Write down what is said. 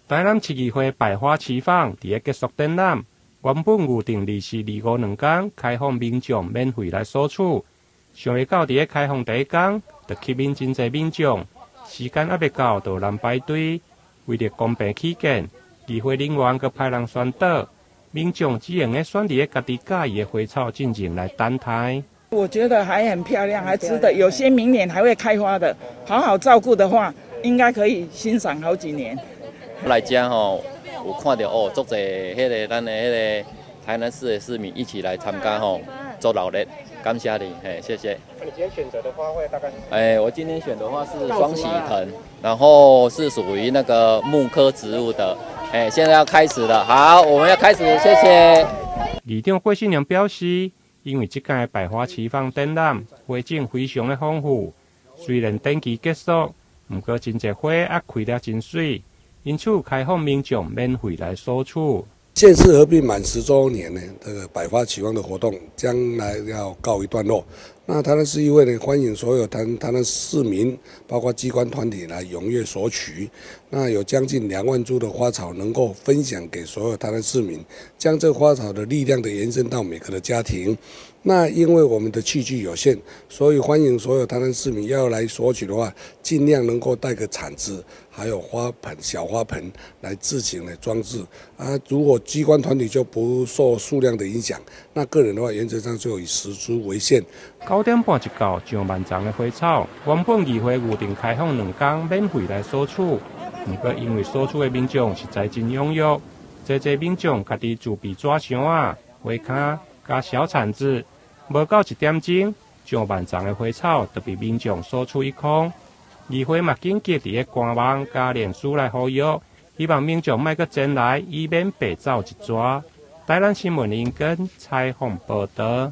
台南市議會百花齊放，佇咧結束展覽。原本預定24、25兩工開放民眾免費來索取，想袂到佇咧開放第一工，就吸引真濟民眾。時間猶未到，就有人排隊。為著公平起見，議會人員閣派人宣導，民眾只會用選佇咧家己佮意的花草進前來等待。我覺得還很漂亮，還值得。有些明年還會開花的，好好照顧的話，應該可以欣賞好幾年。來遮吼，有看著哦，足濟彼个咱的彼个台南市的市民一起來參加吼，足熱烈，感謝你，嘿，謝謝。你今天選擇的花卉大概是？哎，我今天選的話是雙喜藤，然後是屬於那個木科植物的。哎，現在要開始了，好，我們要開始，謝謝。議長郭信良表示，因為這屆百花齊放展覽花種非常的豐富，雖然展期結束，毋過真濟花猶開得真媠，因此開放民眾免費來索取。縣市合併滿10週年呢，這個百花齊放的活動將來要告一段落。那台南市議會呢，歡迎所有台南市民，包括機關團體來踴躍索取。那有將近2萬株的花草能夠分享給所有台南市民，將這花草的力量的延伸到每個的家庭。那因為我們的器具有限，所以歡迎所有台南市民要來索取的話，盡量能夠帶個鏟子，還有花盆、小花盆來自行來裝置。啊，如果機關團體就不受數量的影響，那個人的話，原則上就以10株為限。9點半一到，上萬叢的花草，原本議會預定開放兩工免費來索取，毋過因為索取的民眾實在真踴躍，濟濟民眾家己自備紙箱仔、花跤佮小鏟子，無夠一點鐘，上萬叢的花草就被民眾索取一空。議會嘛緊急佇咧官網佮臉書來呼籲，希望民眾莫閣前來，以免白走一逝。台南新聞林根採訪報導。